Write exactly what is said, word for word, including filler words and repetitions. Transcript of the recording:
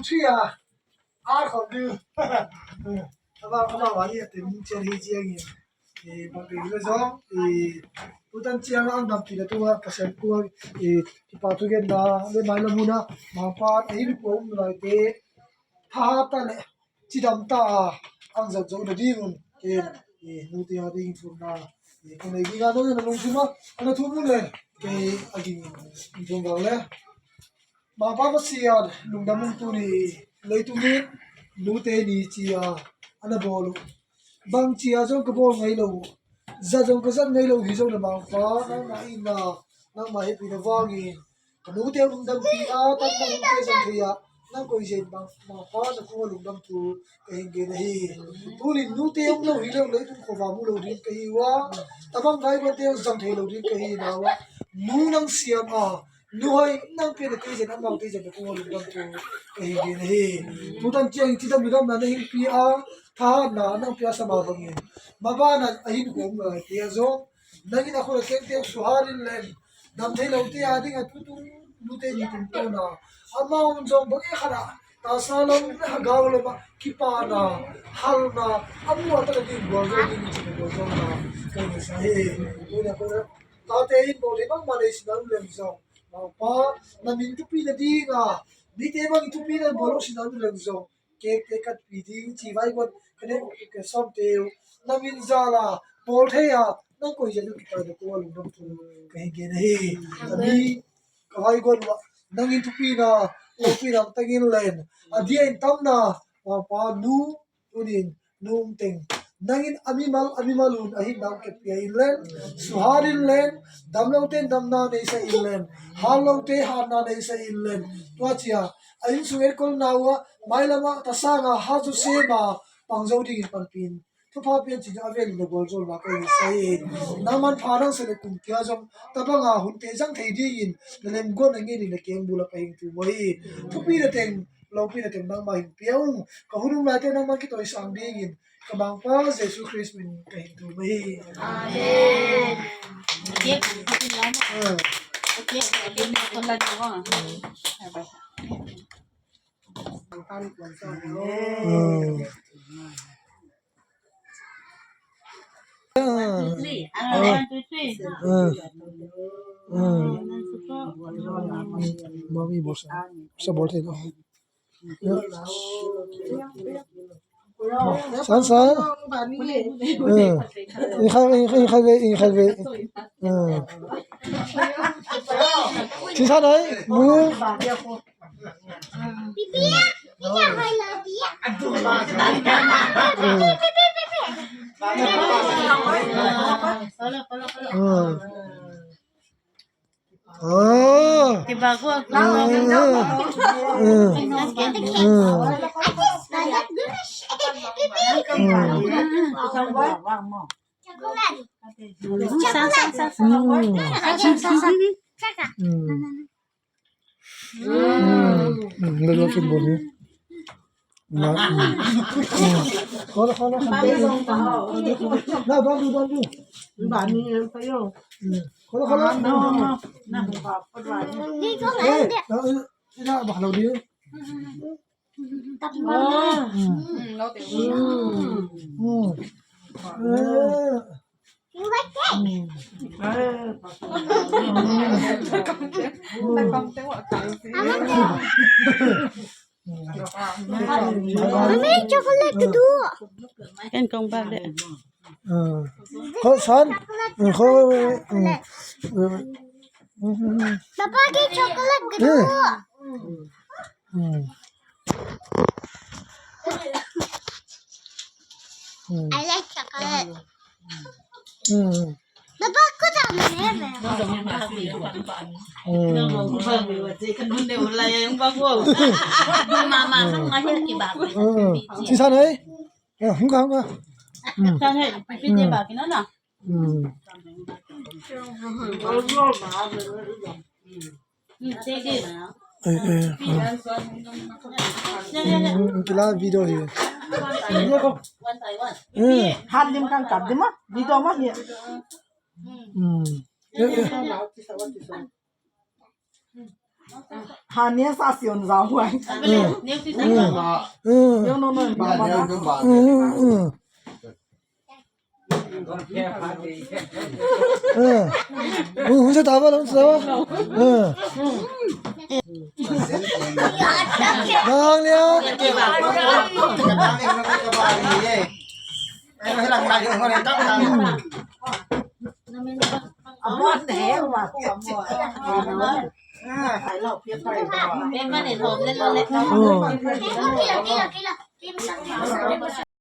Chia a khawm ding. Amah amah wali a tem cian hi ciangin, i bang ding le zong, i tutan ciang ang dampi le tunga Pasian kuang i kipa thugenna le mailam huna Mangpa a hin kuang um laite thahat ta le cidam ta a ang zat zo na dingun ken i nute a ding thumna i kunei dinga nong na lungsim a ana thum un le kei a ging thum bang le Mangpa Pasian lungdam ung. Tuni leitungin nute ni cia ana bawl uh. Bang cia zong ka bawl ngei lo uh. Zat zong ka zat ngei lo hi zong le Mangpa nangmah itna nangmah hehpihna vangin ka nute lungdampi a tan nang nute zong thei ah nang koih zen Mangpa na kua lungdam thu ka hin gen ahi. Tunin nute om lo hi lo leitung khuava mu lo ding ka hi uh a tabang daiguante zang thei lo ding ka hi na uh a nu nang siam a nuhoi nang pia na kei zen amau kei zen na kua lungdam thu ka hin gen ahi. Tutan ciang cidam midamna na hin pi a thahatna nang pia sama bangin mabana a hin kuam lai pia zong nangin a khut a kengte suharin len dam thei lote a ding a tutung nute ni tungtawna amau zong bang e khat a tasa lam le hagau lam a kipana halna a mu a taka ding gualzo ding cina gualzona kai na sa hi. Tuina kona tate in bawl thei bangma nei sina lu lem zong Mangpa na min thupi na dinga mite bang thupi na bawl sina lu lem zong kekte katpi ding ci vai guan ka ne ka sawmte uh na min zala bawl thei a nang koi zia ding kipai na kua lungdam thu ka hin gen ahi. Ka mi ka vai guan uh nangin thupina thupina tangin len a dia in tamna Mangpa nu tunin nu um teng nangin a mimal a mimal un a hinna uh kepia in len suharin len damlote in damna neisa in len hallote hatna neisa in len tua cia a innsung etkolna uh a mailama tasanga hat zo sema pangzo dingin panpin thupha pian cin a velin na gualzolna ka in sai in nangman pha nang sele kum kia zong tabanga hunte zang thei dingin na lemguan na ngenin na kengbula ka hing thu maw hi. Thupi na teng lopi na teng nangma hing pia ung ka hun um laite nangman kitawisang dingin ka Mangpa Jesu Khrist min ka hing thu maw hi. Amen. Mami bosa. Sa bolte no. San san. Ikhai ikhai ikhai ve ikhai ve. Ci san ai mu. Lalo kin bol ni. Na, na. Kolo, kolo, kolo. Na, bambu, bambu. Kolo, kolo. Eh, na, na, na, bakal dia. Mami, chocolate ka duh. Ken kong bak deh. Kau san. Kau. Papa, ken chocolate ka duh. I like chocolate. Papa, kau tak mana? Mama, mama, mama, mama. Ci san ai. Hong ka, hong ka. San ai, pipi te ba kina na. Eh, eh. Kila video hi. Hat lim kan kap dim ah. Video mah hi. Eh, eh. Hania sa sion za huai. Neu si sa. Neu no no ba ba. Hun sa ta ba, hun sa ta ba. Nang lia.